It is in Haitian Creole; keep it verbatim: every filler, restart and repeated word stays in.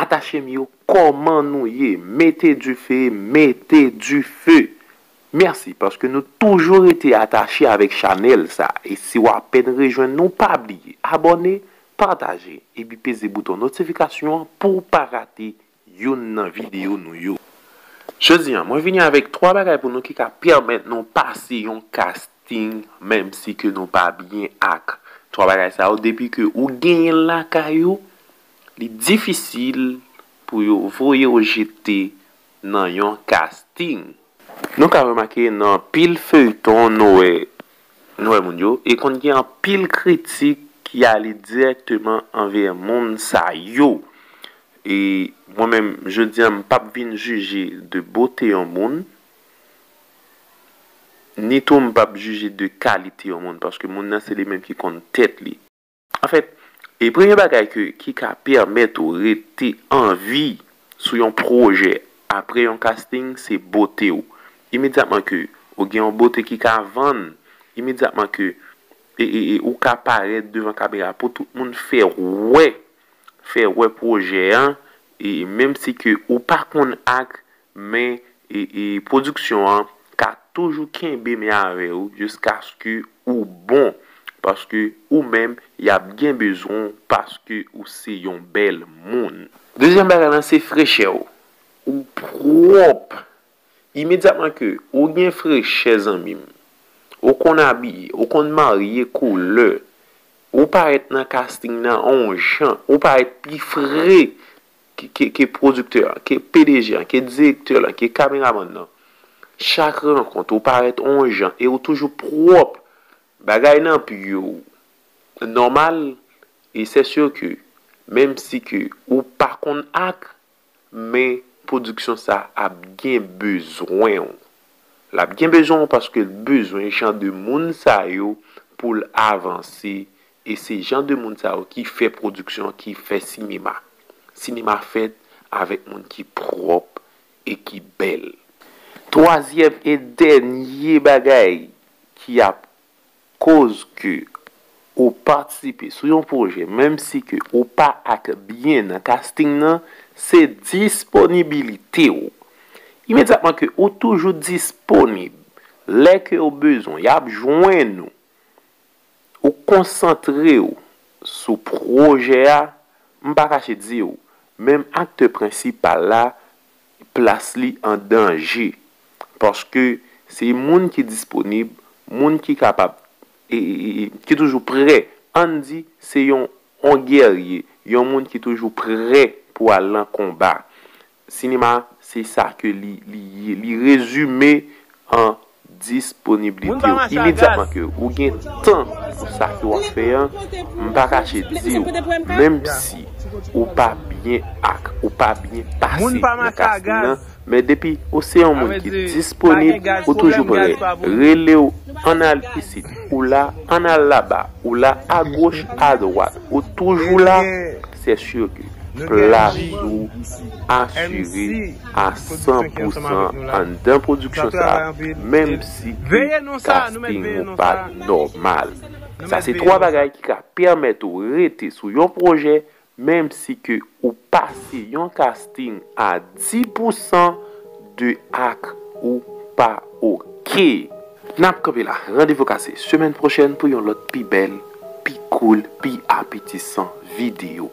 Atache m yo, kòman nou ye? Mete dife, mete dife! Mèsi paske nou toujou rete atache avèk chanèl sa. E si w apèn rejwenn nou, pa bliye abòne, pataje, epi peze bouton notifikasyon an pou w pa rate youn nan videyo nou yo. Jodi a, mwen vini avèk twa bagay pou nou ki ka pèmèt nou pase yon casting, menm si ke nou pa byen ak. Twa bagay sa yo, depi ke ou genyen l lakay ou, li difisil pou yo voye w jete nan yon casting. Nou ka remake nan anpil feyton nou wè, nou wè moun yo, e konn gen anpil kritik ki ale dirèkteman anvè moun sa yo. E mwen menm, jodi a, m p ap vin jije de bote yon moun, ni tou m p ap jije de kalite yon moun, paske moun nan se li menm ki konn tèt li. Anfèt, e premye bagay ke, ki ka pèmèt ou rete an vi sou yon pwojè apre yon casting, se bote w. Imedyatman ke ou gen yon bote ki ka vann, imedyatman ke e, e, e, ou ka parèt devan kamera pou tout moun fè wè, fè wè pwojè an, e menm si ke ou pa konn ak, men e, e, pwodiksyon an ka toujou kenbe men avè w jiskaske ou bon, paske ou menm, y ap gen bezwen w paske ou se yon bèl moun. Dezyèm bagay lan, se frechè w. Ou pwòp. Imedyatman ke ou gen frechè, zanmi m, ou konn abiye, ou konn marye koulè, ou parèt nan casting nan on jan, ou parèt pi fre ke, ke, ke pwodiktè an, ke P D G an, ke direktè lan, ke kameramann nan. Chak rankont, ou parèt on jan e ou toujou pwòp. Bagay nan pye w nòmal, e c'est sûr que, menm si ke ou pa konn ak, men pwodiksyon sa ap gen bezwen w. L ap gen bezwen w paske l bezwen jan de moun sa yo pou l avanse, e se jan de moun sa yo ki fè pwodiksyon, ki fè sinema. Sinema fèt avèk moun ki pwòp e ki bèl. Twazyèm e dènye bagay ki ap koz ke ou patisipe sou yon pwojè, menm si ke ou pa ak byen nan casting nan, se disponibilite w. Imedyatman ke ou toujou disponib, lè ke yo bezwen, y ap jwenn ou. Ou konsantre w sou pwojè a, m pa kache di w, menm aktè prensipal la, plas li an danje. Paske se moun ki disponib, moun ki kapab, e, e, e, e, ki toujou prè. Ann di, se yon, yon gèrye, yon moun ki toujou prè pou al nan konba. Sinema, se sa ke li, li ye. Li rezime an disponiblite w. Imedyatman ke ou gen tan pou sa ke w ap fè an, m pa kache di w, menm si ou pa byen ak, ou pa byen pase nan casting nan, men depi ou se yon moun ki disponib, ou toujou prè. Rele w, ann al isit, ou la, ann al laba, ou la, agoch, adwat, ou toujou la, c'est sûr que plas ou asire a san pou san anndan pwodiksyon sa a, menm si ke casting ou pa nòmal. Sa se twa bagay ki ka pèmèt ou rete sou yon pwojè, menm si ke ou pase yon casting a dis pou san de ak ou pa oke. N ap kanpe la. Randevou kase semèn pwochèn pou yon lòt pi bèl, pi cool, pi apetisan videyo.